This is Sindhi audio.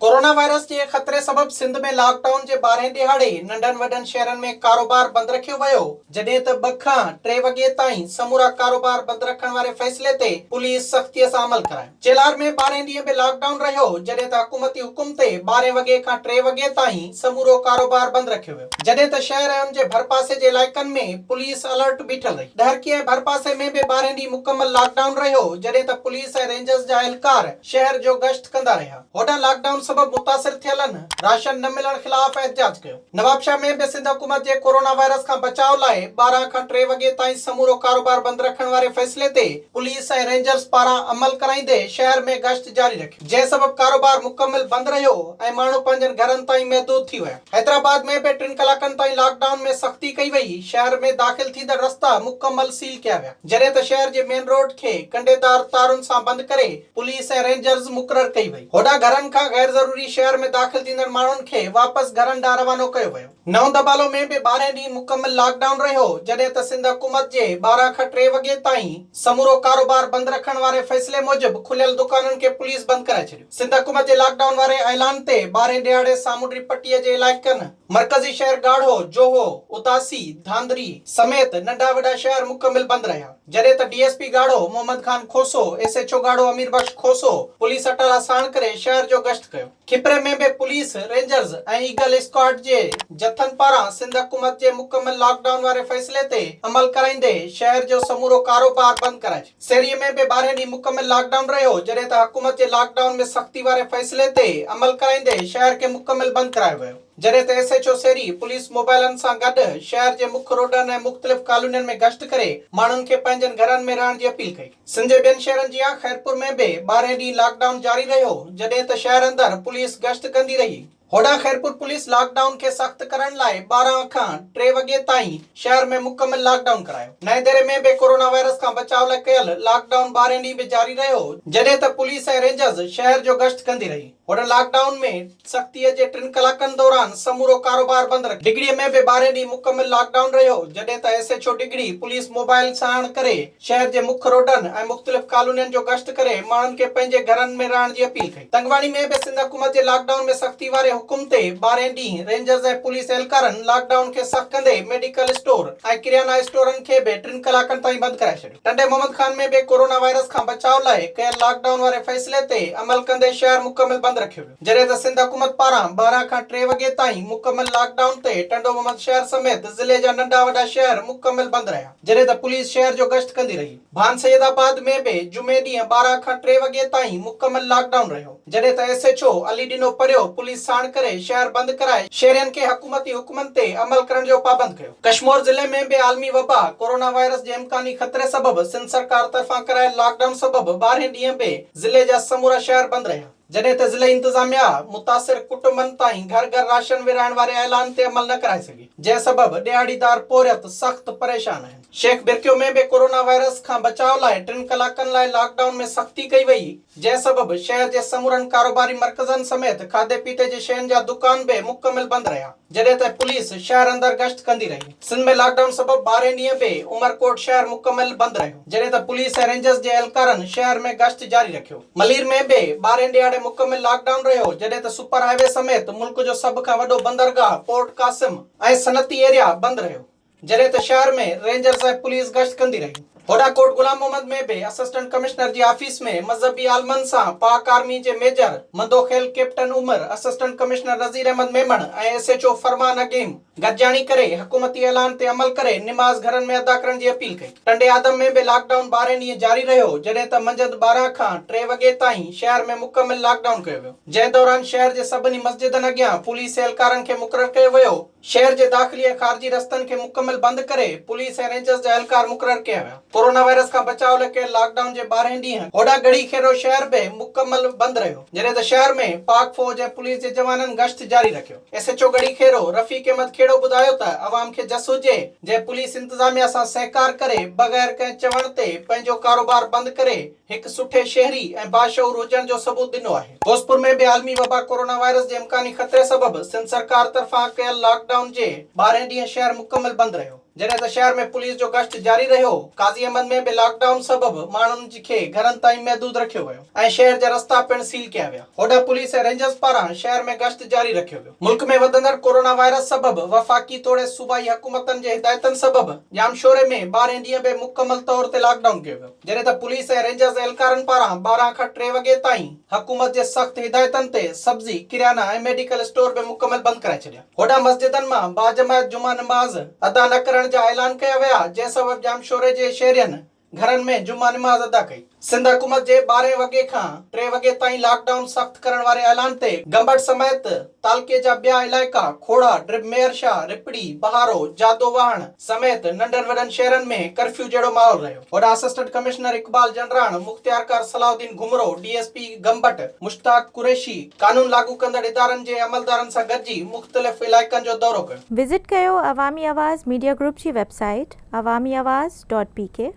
ڪورونا وائرس جي خطري سبب سنڌ ۾ لاڪ ڊائون جي ٻارهين ڏهاڙي ننڍن وڏن شهرن ۾ ڪاروبار بند رکيو ويو، جڏهن ته ٻه کان ٽي وڳي تائين سمورا ڪاروبار بند رکڻ واري فيصلي تي پوليس سختي سان عمل ڪرايو. چيلهار ۾ ٻارهين ڏينهن به لاڪ ڊائون رهيو، جڏهن ته حڪومتي حڪم تي ٻارهين وڳي کان ٽي وڳي تائين سمورو ڪاروبار بند رکيو ويو، جڏهن ته شهر ۽ ان جي ڀرپاسي جي علائقن ۾ پوليس الرٽ بيٺل رهي. ڏهرڪي ۽ ڀرپاسي ۾ به ٻارهين ڏينهن مڪمل لاڪ ڊائون رهيو، جڏهن ته پوليس ۽ رينجرز جا اهلڪار شهر جو گشت ڪندا رهيا. هوڏانهن لاڪ ڊائون سبب متاثر ٿيلن راشن نه ملڻ خلاف احتجاج ڪيو. نوابشاهه ۾ به سنڌ حڪومت جي ڪورونا وائرس کان بچاء لاء 12 کان 3 وڳي تائين سمورو ڪاروبار بند رکڻ واري فيصلي تي پوليس ۽ رينجرز پاران عمل ڪرائيندي شهر ۾ گشت جاري رکيو، جنهن سبب ڪاروبار مڪمل بند رهيو ۽ ماڻهو پنهنجن گهرن تائين محدود ٿي ويا. حيدرآباد ۾ به ٽن ڪلاڪن تائين لاڪ ڊائون ۾ سختي ڪئي وئي، شهر ۾ داخل ٿيندڙ رستا مڪمل سيل ڪيا ويا، جڏهن ته شهر جي مين روڊ کي ڪنڊيدار تارن سان بند ڪري پوليس ۽ رينجرز مقرر ڪئي وئي. هوڏانهن گهرن کان غير ضروري شهر ۾ داخل ٿيندڙ ماڻهن کي واپس گهرن ڏانهن روانو ڪيو ويو. نئون دٻالو ۾ به ٻارهين ڏينهن مڪمل لاڪ ڊائون رهيو، جڏهن ته سنڌ حڪومت جي 12 کان 3 وڳي تائين سمورو ڪاروبار بند رکڻ واري فيصلي موجب کليل دڪانن کي پوليس بند ڪرائي ڇڏيو. سنڌ حڪومت جي لاڪ ڊائون واري اعلان تي ٻارهين ڏهاڙي سامونڊي پٽي جي علائقن، مرڪزي شهر ڳاڙهو، جوهو، اداسي، ڌانڌري سميت ننڍا وڏا شهر مڪمل بند رهيا. جڏهن ته D S P Garho Muhammad Khan Khoso, S H O Garho Amir Bakhsh Khoso police اٽالا ساڻ ڪري شهر جو گشت ڪيو. کپري ۾ به پوليس، رينجرز ۽ ايگل اسڪواڊ جي جٿن پاران سنڌ حڪومت جي مڪمل لاڪ ڊائون واري فيصلي تي عمل ڪرائيندي شهر جو سمورو ڪاروبار بند ڪرائي ڇڏيو. سيري ۾ به ٻارهين ڏينهن مڪمل لاڪ ڊائون رهيو، جڏهن ته حڪومت جي لاڪ ڊائون ۾ سختي واري فيصلي تي عمل ڪرائيندي شهر کي مڪمل بند ڪرايو ويو. جڏهن ته ايس ايڇ او سيري پوليس موبائلن سان گڏ شهر جي مک روڊن ۽ مختلف ڪالونين ۾ گشت ڪري ماڻهن کي پنهنجن گهرن ۾ رهڻ جي اپيل ڪئي. سنڌ جي ٻين شهرن جيان خيرپور ۾ به ٻارهين ڏينهن لاڪ ڊائون جاري رهيو، جڏهن ته شهر اندر پوليس گشت ڪندي رهي. هوڏانهن خيرپور پوليس لاڪ ڊائون کي سخت ڪرڻ لاء 12 کان 3 وڳي تائين شهر ۾ مڪمل لاڪ ڊائون ڪرايو. نئين ديري ۾ به ڪورونا وائرس کان بچاء لاء ڪيل لاڪ ڊائون ٻارهين ڏينهن به جاري رهيو، جڏهن ته پوليس ۽ رينجرز شهر جو گشت ڪندي رهي. هوڏانهن لاڪ ڊائون ۾ سختيء جي ٽن ڪلاڪن دوران سمورو ڪاروبار بند رکيو. ڊگهڙي ۾ به ٻارهين ڏينهن مڪمل لاڪ ڊائون رهيو، جڏهن ته S H O Dighri police mobile ساڻ ڪري شهر جي مک روڊن ۽ مختلف ڪالونين جو گشت ڪري ماڻهن کي پنهنجي گهرن ۾ رهڻ جي اپيل ڪئي. تنگواڻي ۾ به سنڌ حڪومت جي لاڪ ڊائون ۾ سختي واري حڪم تي ٻارهين ڏينهن رينجرز ۽ پوليس اهلڪارن لاڪ ڊائون کي سخت ڪندي ميڊيڪل اسٽور ۽ ڪريانا اسٽورن کي به ٽن ڪلاڪن تائين بند ڪرائي ڇڏيو. ٽنڊي محمد خان ۾ به ڪورونا وائرس کان بچاء لاء ڪيل لاڪ ڊائون واري فيصلي تي عمل ڪندي شهر مڪمل بند رکيو ويو، جڏهن ته سنڌ حڪومت پاران 12 کان 3 وڳي تائين مڪمل لاڪ ڊائون تي ٽنڊو محمد شهر سميت ضلعي جا ننڍا وڏا شهر مڪمل بند رهيا، جڏهن ته پوليس شهر جو گشت ڪندي رهي. ڀان سيد آباد ۾ به جمعي ڏينهن 12 کان 3 وڳي تائين مڪمل لاڪ ڊائون رهيو. جڏهن ته S H O Ali Dino Parhio police ساڻ ڪري شهر بند ڪرائي شهرين کي حڪومتي حڪمن تي عمل ڪرڻ جو پابند ڪيو. ڪشمور ضلعي ۾ به عالمي وبا ڪورونا وائرس جي امڪاني خطري سبب سنڌ سرڪار طرفان ڪرايل لاڪ ڊائون سبب ٻارهين ڏينهن به ضلعي جا سمورا شهر بند رهيا. جڏهن ته ضلعي انتظاميا متاثر ڪٽنبن تائين گهر گهر راشن ورهائڻ واري اعلان تي عمل نه ڪرائي سگهي، جنهن سبب ڏهاڙيدار پورهيت سخت پريشان آهن. شيخ برڪيو ۾ به ڪورونا وائرس کان بچاء لاء ٽن ڪلاڪن لاء لاڪ ڊائون ۾ سختي ڪئي وئي، جنهن سبب شهر جي سمورن ڪاروباري مرڪزن سميت کاڌي پيتي جي شين جا دڪان به مڪمل بند رهيا، جڏهن ته پوليس شهر اندر گشت ڪندي رهي. سنڌ ۾ لاڪ ڊائون سبب ٻارهين ڏينهن به عمرڪوٽ شهر مڪمل بند رهيو، جڏهن ته پوليس ۽ رينجرز جي اهلڪارن شهر ۾ گشت جاري رکيو. ملير ۾ به ٻارهين ڏهاڙي مڪمل لاڪ ڊائون رهيو، جڏهن ته سپر هاء وي سميت ملڪ جو سڀ کان وڏو بندرگاهه پورٽ قاسم ۽ صنعتي ايريا بند رهيو. جڏهن ته شهر ۾ رينجرز ۽ پوليس گشت ڪندي رهي. هوڏانهن ڪوٽ غلام محمد ۾ به اسسٽنٽ ڪمشنر جي آفيس ۾ مذهبي عالمن سان پاڪ آرمي جي major Mandokhel captain Umar, assistant commissioner Nazir Ahmed Memon ۽ S H O Farman Agim گڏجاڻي ڪري حڪومتي اعلان تي عمل ڪري نماز گهرن ۾ ادا ڪرڻ جي اپيل ڪئي. ٽنڊي آدم ۾ به لاڪ ڊائون ٻارهين ڏينهن جاري رهيو جڏهن ته منجهند 12 کان 3 وڳي تائين شهر ۾ مڪمل لاڪ ڊائون ڪيو ويو جنهن دوران شهر جي سڀني مسجدن اڳيان پوليس اهلڪارن کي مقرر ڪيو ويو. شهر جي داخلي ۽ خارجي رستن کي مڪمل بند ڪري پوليس ۽ رينجرز جا اهلڪار مقرر ڪيا ويا. ڪورونا وائرس کان بچاء لاء ڪيل لاڪ ڊائون جي ٻارهين ڏينهن هوڏانهن ڳڙهي خيرو شهر به مڪمل بند رهيو، جڏهن ته شهر ۾ پاڪ فوج ۽ پوليس جي جوانن گشت جاري رکيو. S H O Garhi Khero Rafiq Ahmed Khero ٻڌايو ته عوام کي جس هجي جنهن پوليس انتظاميا سان سهڪار ڪري بغير ڪنهن چوڻ تي پنهنجو ڪاروبار بند ڪري هڪ سٺي شهري ۽ باشعور هجڻ جو ثبوت ڏنو آهي. غوثپور ۾ به عالمي وبا ڪورونا وائرس جي امڪاني خطري سبب سنڌ سرڪار طرفان ڪيل لاڪ ڊائون جي ٻارهين ڏينهن شهر مڪمل بند رهيو. جڏهن ته شهر ۾ پوليس جو گشت جاري رهيو، قاضي احمد ۾ به لاڪ ڊائون سبب ماڻهن کي گهرن تائين محدود رکيو ويو ۽ شهر جا رستا پڻ سيل ڪيا ويا، هوڏانهن پوليس ۽ رينجرز پاران شهر ۾ گشت جاري رکيو ويو. ملڪ ۾ وڌندڙ ڪورونا وائرس سبب وفاقي توڙي صوبائي حڪومتن جي هدايتن سبب ڄامشوري ۾ ٻارهين ڏينهن به مڪمل طور تي لاڪ ڊائون ڪيو ويو، جڏهن ته پوليس ۽ رينجرز اهلڪارن پاران 12 کان 3 وڳي تائين حڪومت جي سخت هدايتن تي سبزي، ڪريانا ۽ ميڊيڪل اسٽور به مڪمل بند ڪرائي ڇڏيا. هوڏانهن مسجدن مان باجماعت جمعه نماز ادا نه ڪرڻ جا اعلان ڪيا ويا، جنهن سبب ڄامشوري جي شهرين گهرن ۾ جمعه نماز ادا ڪئي. سنڌ حڪومت جي 12 وڳي کان 3 وڳي تائين لاڪ ڊائون سخت ڪرڻ واري اعلان تي گمبٽ سميت تعلقي جا ٻيا علائقا کوڙا، ڊرب ميهر شاهه، رپڙي، بهارو، جادو واهڻ سميت ننڍن وڏن شهرن ۾ ڪرفيو جهڙو ماحول رهيو. هوڏانهن اسسٽنٽ ڪمشنر اقبال جنڊراڻ، مختيارڪار Salah Uddin Ghumro, D S P Gambat Mushtaq Qureshi قانون لاڳو ڪندڙ ادارن جي عملدارن سان گڏجي مختلف علائقن جو دورو ڪيو. وزٽ ڪيو عوامي آواز ميڊيا گروپ جي web site Awami Awaz dot P K.